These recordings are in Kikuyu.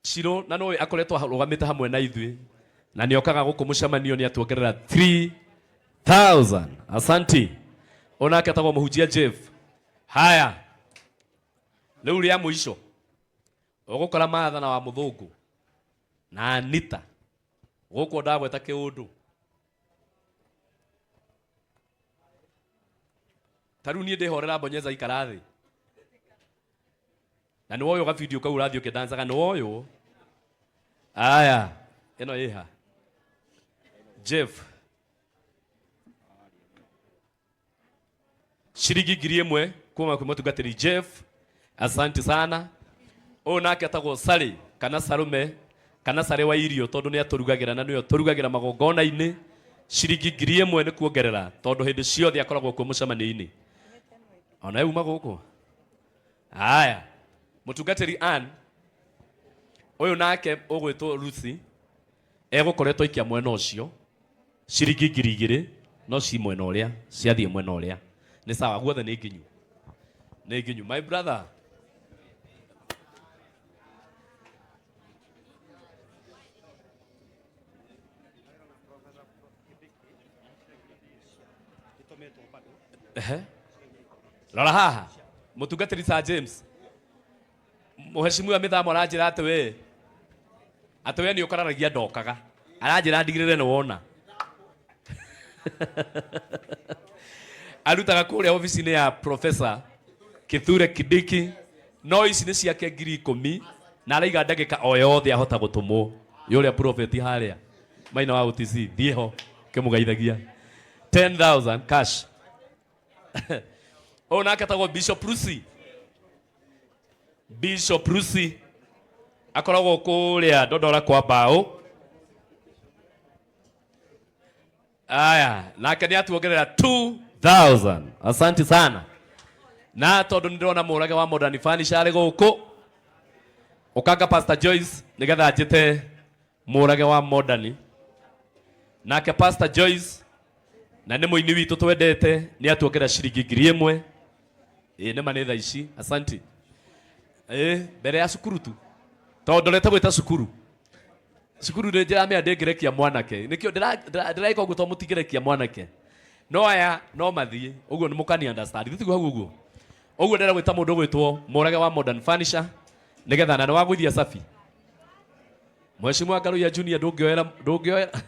Shiro na nowe akoretwo arũgamĩte hamwe na ithuĩ na nĩ okaga gũkũ mũcemanio nĩ atuongerera 3000. Asanti. Onake etagwo mũhunjia Jeff. Haya, rĩu rĩa mũico ũgũkora Martha na wa mũthũngũ na Anita gũkũ ndagweta kĩũndũ. Ta rĩu niĩ ndĩhorera bonyeza ikara thĩ na nĩ woywo gabidio kau ũrathiĩ ũkĩdancaga nĩ woywo. Aya, ĩno ĩha Jeff ciringi 1000 kuma kwĩ mũtungatĩri Jeff, asante sana. Ũyũ nake etagwo Sally kana Salume kana Sally wa irio tondũ nĩ atũrugagĩra na nĩwe ũtũrugagĩra magongona-inĩ. Ciringi 1000 nĩ kuongerera tondũ hĩndĩ ciothe akoragwo kuo mũcemanio-inĩ. Ona uma gũkũ. Haya, mũtungatĩri Ann ũyũ nake ũgwĩtwo Lucy egũkoretwo aikia mwena ũcio ciringi 2000 no ci mwena ũrĩa ciathiĩ mwena ũrĩa nĩ sawa, guothe nĩ nginyu, nĩ nginyu my brother. Ehe. Rora haha mũtungatĩri Sir James mũheshimiwa mĩthamo aranjĩra atĩ we atĩ we nĩ ũkararagia ndokaga aranjĩra ndigĩrĩre nĩ wona arutaga kũrĩa obici-inĩ ya Professor Kithure Kindiki no ici nĩ ciake 10,000 na araiga ndagĩka o yothe ahota gũtũmwo yũrĩa prophet harĩa maina wa OTC thiĩ ho kĩmũgeithagia 10,000 cash. Ũyũ nake etagwo Bishop Lucy. Bishop Lucy akoragwo kũrĩa Dodora kwa mbaũ. Aya, nake nĩ atuongerera 2000. Asante sana. Na tondũ nĩ ndĩrona mũrage wa Modern Furniture arĩ gũkũ, ũkanga Pastor Joyce nĩgetha njĩte mũrage wa Modern. Nake Pastor Joyce na nĩ mũini witũ twendete nĩ atuongerera ciringi 1000. Ĩĩ nĩ ma nĩ thaa ici. Asante. Ĩĩ mbere ya cukuru tu. Tondũ ndorete gwĩta cukuru. Cukuru nĩ njĩramenya ndĩngĩrekia mwanake. Nĩkĩo ndĩraika ũguo tondũ mũtingĩrekia mwanake. No aya no mathiĩ. Ũguo nĩ mũkani understand. Ithuĩ tiguo hau ũguo. Ũguo ndĩrenda gwĩta mũndũ ũgwĩtwo mũrage wa Modern Furniture nĩgetha na nĩ wagũithia cabi. Mheshimiwa Ngaruiya Junior ndũngĩoera ndũngĩoera.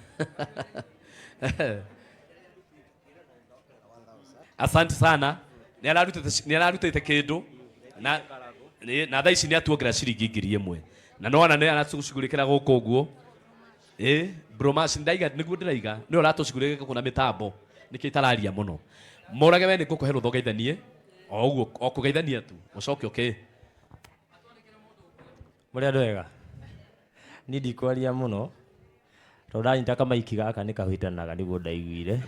Asante sana. Nĩ ararutĩte kĩndũ na na thaa ici nĩ atuongerera ciringi 1000 na nona nĩ aratũcugurĩkĩra gũkũ ũguo. Ĩ bromash ndaiga nĩguo ndĩraiga nĩwe ũratũcugurĩkĩra gũkũ na mĩtambo nĩkĩo itararia mũno. Mũrage we nĩ ngũkũhe rũtha ũgeithanie o ũguo o kũgeithania tu ũcoke ũkĩ. Mũrĩ andũ ega? Niĩ ndikwaria mũno tondũ ndanyita kamaiki gaka nĩ kahĩtanaga nĩguo ndaiguire.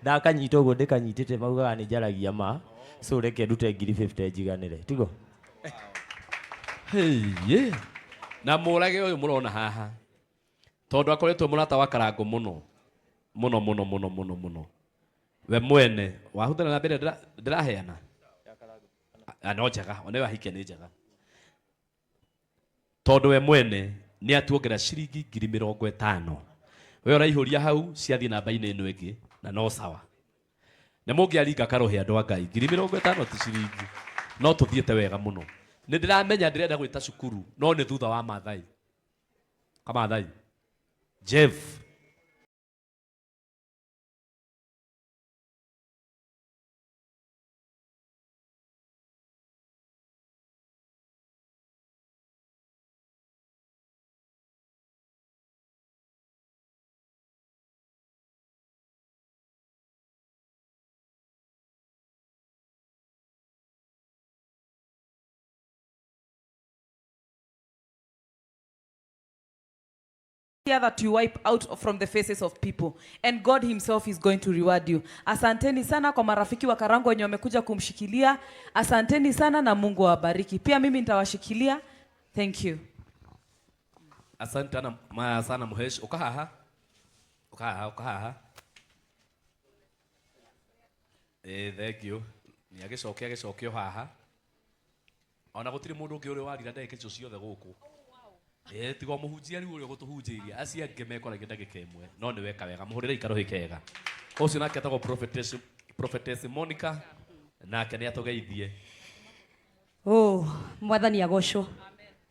Ndakanyita ũguo ndĩkanyitĩte maugaga nĩ njaragia ma, so reke ndute 50,000 njiganĩre, tiguo? Hey, na mũrage ũyũ mũrona haha tondũ akoretwo mũrata wa Karangũ mũno mũno mũno mũno mũno mũno. We mwene wahũthĩra na mbere ndĩraheana no njega ona ĩyo ahikia nĩ njega tondũ we mwene nĩ atuongerera ciringi 50,000. We ũraihũria hau ciathiĩ namba-inĩ ĩno ĩngĩ na no sawa. Nĩ mũngĩaringa karũhĩ andũ a Ngai 50,000 ti ciringi no tũthiĩte wega mũno. Nĩ ndĩramenya ndĩrenda gwĩta cukuru no nĩ thutha wa Maathai. Kamathai Jeff. That you wipe out from the faces of people, and God himself is going to reward you. Asanteni sana kwa marafiki wa Karango wenye wamekuja kumshikilia. Asanteni sana na Mungu awabariki. Pia mimi nitawashikilia. Thank you. Asante sana, ma sana Muhesh. Ukahaha. Ukahaha, ukahaha. Thank you. Ni agĩcokia agĩcokio haha. Ona gũtirĩ mũndũ ũngĩ ũrĩ warira ndagĩka icio ciothe gũkũ. Eh, tiga mũhunjia rĩu ũrĩa ũgũtũhunjĩirie acio angĩ mekwaragia ndagĩka ĩmwe no nĩ weka wega mũhũrĩre ikarũhĩ kega. Ũcio nake etagwo prophetess, prophetess Monica, nake nĩ atũgeithie. Oh, mwathani agocwo.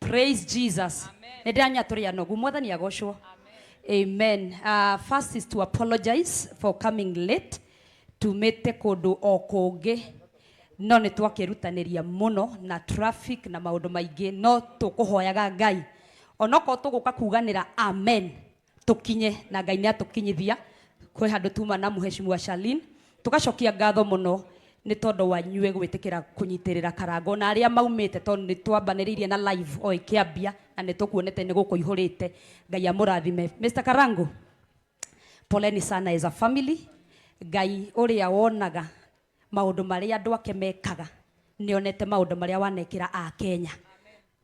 Praise Jesus. Nĩ ndĩramenya tũrĩ anogu. Mwathani agocwo. Amen. First is to apologize for coming late. Tumĩte kũndũ o kũngĩ no nĩ twakĩrutanĩria mũno na traffic na maũndũ maingĩ, no tũkũhoyaga Ngai onokorwo tũgũka kuganĩra amen tũkinye, na Ngai nĩ atũkinyithia kwĩ handũ tuma na mũheshimiwa Charlene. Tũgacokia ngatho mũno nĩ tondũ wa inyuĩ gwĩtĩkĩra kũnyitĩrĩra Karango na arĩa maumĩte, tondũ nĩ twambanĩrĩirie na live o ĩkĩambia na nĩ tũkuonete nĩ gũkũ ihũrĩte. Ngai amũrathime. Mr. Karango, poleni sana as a family. Ngai ũrĩa wonaga maũndũ marĩa andũ ake mekaga nĩ onete maũndũ marĩa wanekĩra a Kenya,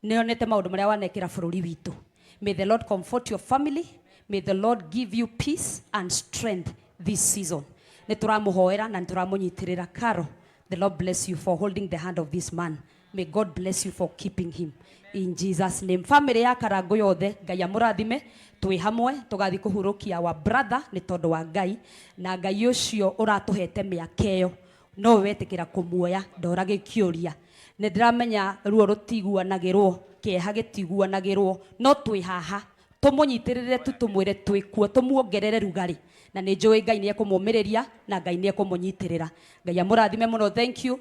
nĩ onete maũndũ marĩa wanekĩra bũrũri witũ. May the Lord comfort your family. May the Lord give you peace and strength this season. Nĩ tũramũhoera na nĩ tũramũnyitĩrĩra. Caro, the Lord bless you for holding the hand of this man. May God bless you for keeping him in Jesus name. Family ya Karango yothe, Ngai amũrathime. Twĩ hamwe tũgathiĩ kũhurũkia wa brother nĩ tondũ wa Ngai, na Ngai ũcio ũratũhete mĩaka ĩyo no wetĩkĩra kũmuoya ndora gĩkĩũria. Nĩ ndĩramenya ruo rũtiguanagĩrwo, kĩeha gĩtiguanagĩrwo, no twĩ haha tũmũnyitĩrĩre tu, tũmwĩre twĩ kuo, tũmuongerere rugarĩ, na nĩ njũĩ Ngai nĩ ekũmũmĩrĩria na Ngai nĩ ekũmũnyitĩrĩra. Ngai amũrathime mũno. Thank you,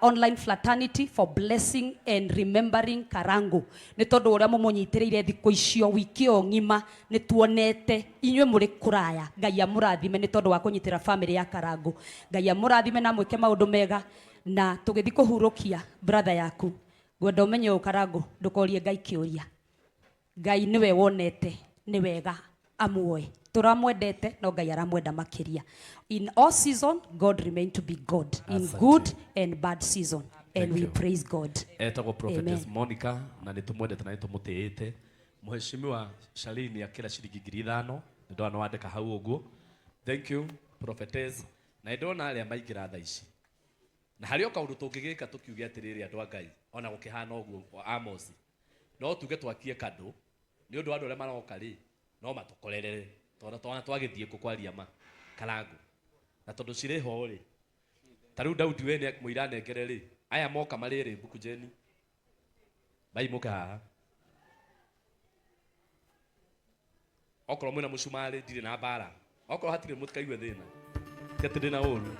online fraternity, for blessing and remembering Karango, nĩ tondũ ũrĩa mũmũnyitĩrĩire thikũ icio wiki ĩyo ng'ima nĩ tuonete inyuĩ mũrĩ kũraya. Ngai amũrathime nĩ tondũ wa kũnyitĩra family ya Karango. Ngai amũrathime na mwĩke maũndũ mega, na tũgĩthiĩ kũhurũkia brother yaku, ngwenda ũmenye ũũ, Karango, ndũkorie Ngai kĩũria. Ngai nĩwe wonete nĩ wega amuoe. Tũramwendete no Ngai aramwenda makĩria. In all season God remain to be God, in Asante. good and bad season, and Thank we you. praise God. Etagwo prophetess Amen. Monica, na nĩ tũmwendete na nĩ tũmũtĩĩte. Mũheshimiwa Charlene akĩra ciringi 5,000, nĩ ndona wandĩka hau ũguo. Thank you, prophetess. Na nĩ ndona arĩa maingĩra thaa ici, na harĩ o kaũndũ tũngĩgĩka tũkiuge atĩrĩrĩ, andũ a Ngai, ona gũkĩhana ũguo Amos, no tuge twakie kandũ nĩ ũndũ wa andũ arĩa maroka rĩ, no matũkorerere tondũ twana twagĩthiĩ kũ kwaria ma Karango, na tondũ cirĩ ho rĩ, ta rĩu Daudi we nĩ mũira nengere rĩ, aya moka marĩrĩ mbuku jeni mai mũke haha, okorwo mwĩna mũcumarĩ ndirĩ na mbara, okorwo hatirĩ mũtikaigue thĩna, ti atĩ ndĩna ũru.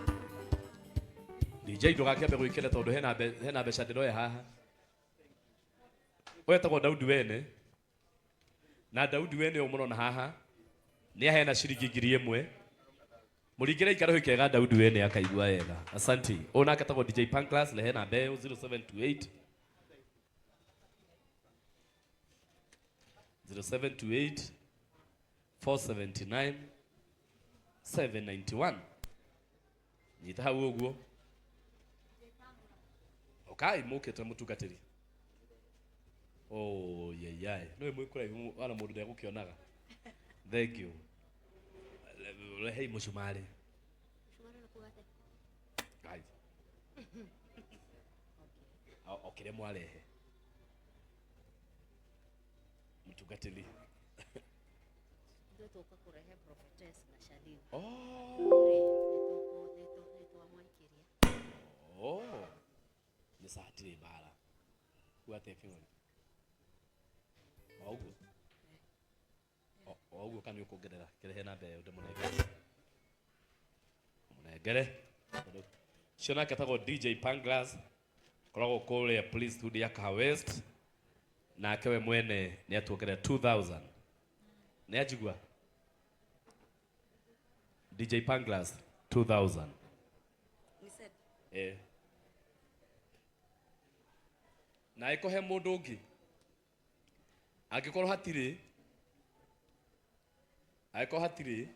DJ ndũgakĩambe gwĩkĩra tondũ hena mbeca ndĩroya haha. Ũyũ etagwo Daudi wene, na Daudi wene ũyũ mũrona haha nĩ aheana ciringi 1,000. Mũringĩre ikarũhĩ kega Daudi wene akaigua wega. Asante. Ũyũ nake etagwo DJ Pancras, rehe namba ĩyo 0728 0728 479 791. Nyita hau ũguo. Ũkai mũkĩte mũtungatĩri. Oh, yeyai. No mwĩ kũraihu ona mũndũ ndegũkĩonaga. Thank you. Rehei mũcumarĩ. Guys. O kĩrĩa mwarehe. Mũtungatĩri. Ithuĩ tũka kũrehe prophetess na Charlene. Oh. Nĩ twamwaikĩria. Oh. Nĩ sawa, hatirĩ mbara. Kuga atĩa kĩng'ori? O ũguo. O ũguo kana nĩ ũkuongerera? Kĩrehe namba ĩyo ndĩmũnengere. Mũnengere. Ũcio nake etagwo DJ Panglas, koragwo kũrĩa Police Studio ya Kahawa West. Nake we mwene nĩ atuongerera 2000. Nĩ anjigua? DJ Panglas 2000. Eh. Na ĩkũhe mũndũ ũngĩ angĩkorwo hatirĩ, angĩkorwo hatirĩ,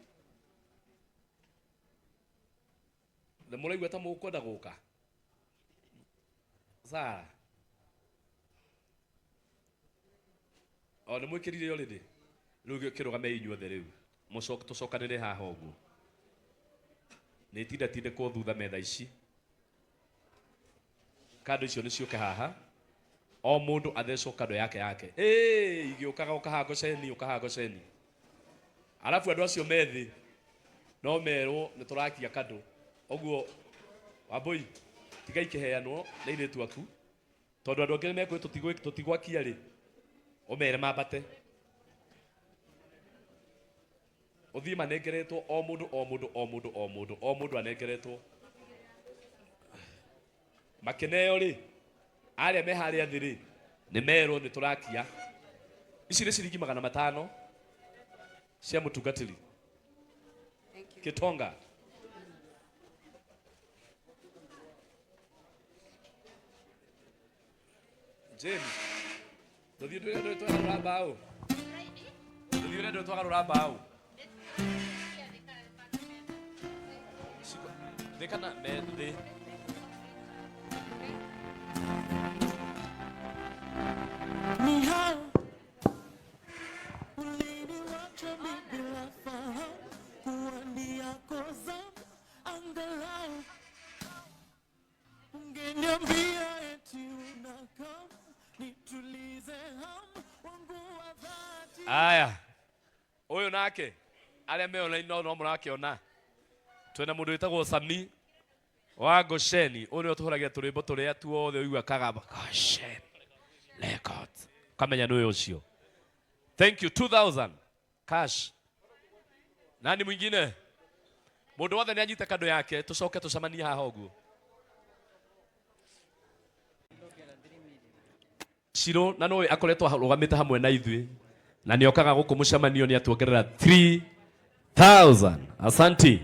nĩ mũraigua ta mũkwenda gũka Sara, o nĩ mwĩkĩrire already. Rĩu kĩrũgame inyuothe, rĩu tũcokanĩre haha ũguo, nĩ tinda tindĩkwo thutha metha ici, kando icio nĩ ciũke haha. O mundu athecwo kando yake yake. Ĩĩ, igĩũkaga ũkaha ngoceni, ũkaha ngoceni. Arabu andũ acio methi no merwo nĩ tũrakia kando. Ũguo Wambui, tiga ikĩheanwo nĩ airĩtu aku, tondũ andũ angĩ nĩmekwĩ tũtigwakia rĩ, ũmere mambate. Ũthiĩ manengeretwo o mũndũ o mũndũ o mũndũ o mũndũ o mũndũ anengeretwo. Makĩneo rĩ, arĩa me harĩa thĩ rĩ, nĩ merwo nĩ tũrakia. Ici nĩ ciringi 500 cia mũtungatĩri. Kitonga. Jane, ndũthiĩ ndũrĩa ndũĩ twagarũra mbaũ. Ndũthiĩ ũrĩa ndũĩ twagarũra mbaũ. Thĩ kana me thĩ. Uliniwacha mimi bila fahamu kuwa ni yako zamu, angalau ungeniambia eti unakam nitulize hamu wangu wa dhati. Aya, ũyũ nake arĩa me online no mũrakĩona twĩna mũndũ wĩtagwo Sami wa Gosheni. Ũyũ nĩwe ũtũhũragĩra tũrwĩmbo tũrĩa tuothe ũigua kagamba Goshen Records, ũkamenya nĩ ũyũ ũcio. Thank you, 2000 cash. Nani mwingine? Mũndũ wothe nĩ anyite kando yake, tũcoke tũcemanie haha ũguo. Shiro na nĩũĩ akoretwo arũgamĩte hamwe na ithuĩ na nĩokaga gũkũ mũcemanio nĩ atuongerera 3000. Asanti.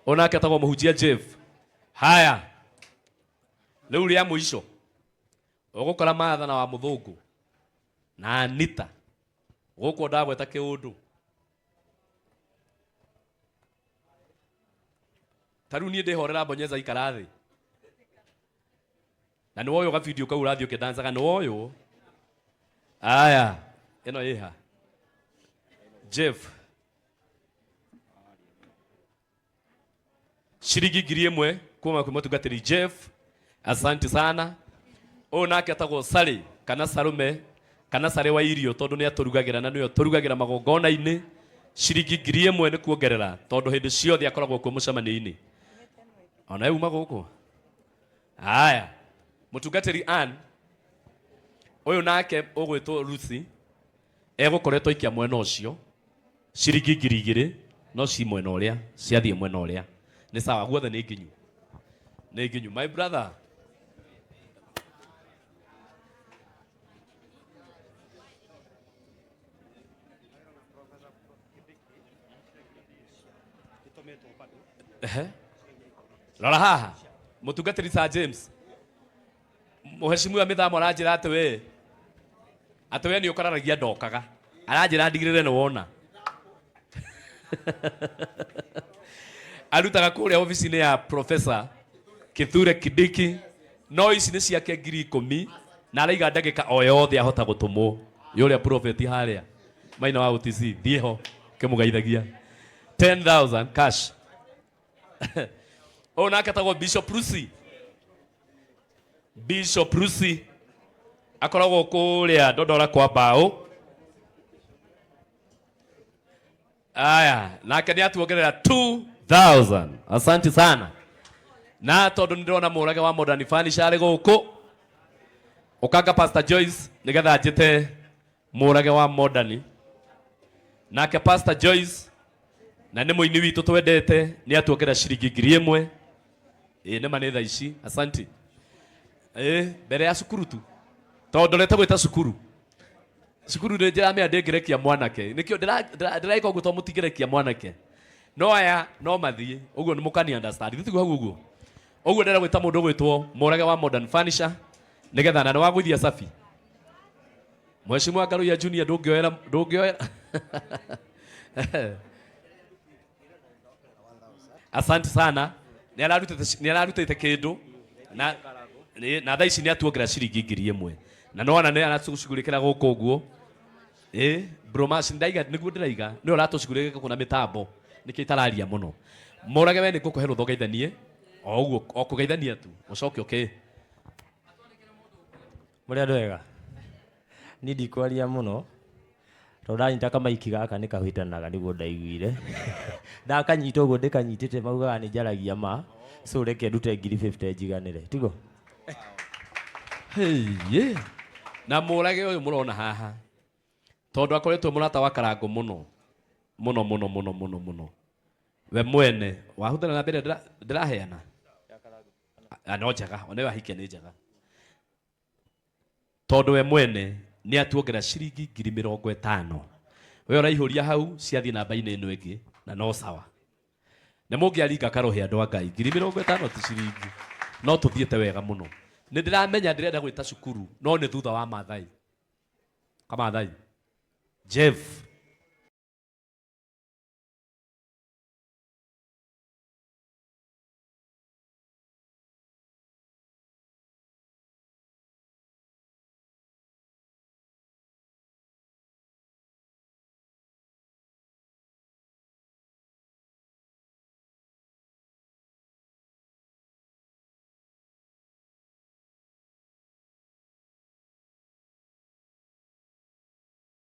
Onake etagwo mũhunjia Jeff. Haya, rĩu rĩa mũico ũgũkora Martha na wa mũthũngũ na Anita gũkũ ndagweta kĩũndũ. Ta rĩu niĩ ndĩhorera bonyeza ikara thĩ. Na nĩ woyũ gabidio kau ũrathiĩ ũkĩdancaga, nĩ woyũ. Aya, ĩno ĩha. Jeff. Ciringi 1000 kuma kwĩ mũtungatĩri Jeff. Asante sana. Ũyũ nake etagwo Sally kana Salume kana Sally wa irio, tondũ nĩ atũrugagĩra na nĩwe ũtũrugagĩra magongona-inĩ. Ciringi 1000 nĩ kuongerera, tondũ hĩndĩ ciothe akoragwo kuo mũcemanio-inĩ. Ona uma gũkũ. Aya, mũtungatĩri Ann, ũyũ nake ũgwĩtwo Lucy, egũkoretwo aikia mwena ũcio ciringi 2000, no ci mwena ũrĩa, ciathiĩ mwena ũrĩa. Nĩ sawa, guothe nĩ nginyu. Nĩ nginyu, my brother. Ehe. Rora haha, mũtungatĩri Sir James. Mũheshimiwa Mĩthamo aranjĩra atĩ we, atĩ we nĩ ũkararagia ndokaga. Aranjĩra ndigĩrĩre nĩ wona. Arutaga kũrĩa ofici-inĩ ya Professor Kithure Kindiki, no ici nĩ ciake 10,000 na araiga ndagĩka o yothe ahota gũtũmwo. Yũrĩa prophet harĩa maina wa OTC, thiĩ ho kĩmũgeithagia. 10,000 cash. Ũyũ nake etagwo Bishop Lucy. Bishop Lucy akoragwo kũrĩa Dodora kwa mbaũ. Aya, nake nĩ atuongerera 2000. Asante sana. Na tondũ nĩ ndĩrona mũrage wa Modern Furniture arĩ gũkũ, ũkanga Pastor Joyce nĩgetha njĩte mũrage wa Modern. Nake Pastor Joyce na nĩ mũini witũ twendete, nĩ atuongerera ciringi 1000. Ĩĩ, nĩ ma nĩ thaa ici. Asante. Ĩĩ, mbere ya cukuru tu. Tondũ ndorete gwĩta cukuru. Cukuru nĩ njĩramenya ndĩngĩrekia mwanake. Nĩkĩo ndĩraika ũguo tondũ mũtingĩrekia mwanake. No aya no mathiĩ. Ũguo nĩ mũkani understand. Ithuĩ tiguo hau ũguo. Ũguo ndĩrenda gwĩta mũndũ ũgwĩtwo mũrage wa Modern Furniture nĩgetha na nĩ wagũithia cabi. Mheshimiwa Ngaruiya Junior ndũngĩoera, ndũngĩoera. Asante sana. Nĩ ararutĩte kĩndũ na na thaa ici nĩ atuongerera ciringi 1000. Na nĩwona nĩ aratũcugurĩkĩra gũkũ ũguo. Bromash ndaiga nĩguo ndĩraiga, nĩwe ũratũcugurĩkĩra gũkũ na mĩtambo. Nĩkĩo itararia mũno. Mũrage we nĩ ngũkũhe rũtha ũgeithanie. O ũguo, o kũgeithania tu. Ũcoke ũkĩ. Mũrĩ andũ ega? Niĩ ndikwaria mũno tondũ ndanyita kamaiki gaka nĩ kahĩtanaga nĩguo ndaiguire. Ndakanyita ũguo ndĩkanyitĩte maugaga nĩ njaragia ma, so reke ndute ngiri 50 njiganĩre, tiguo? Hey, na mũrage ũyũ mũrona haha tondũ akoretwo mũrata wa Karangũ mũno mũno mũno mũno mũno mũno, we mwene wahũthĩra na mbere ndĩraheana. Ah, no njega ona ĩyo ahikia nĩ njega tondũ we mwene nĩ atuongerera ciringi 50,000. We ũraihũria hau ciathiĩ namba-inĩ ĩno ĩngĩ na no sawa. Nĩ mũngĩaringa karũhĩ andũ a Ngai, 50,000 ti ciringi, no tũthiĩte wega mũno. Nĩ ndĩramenya ndĩrenda gwĩta cukuru no nĩ thutha wa Mathai. Kamathai Jeff.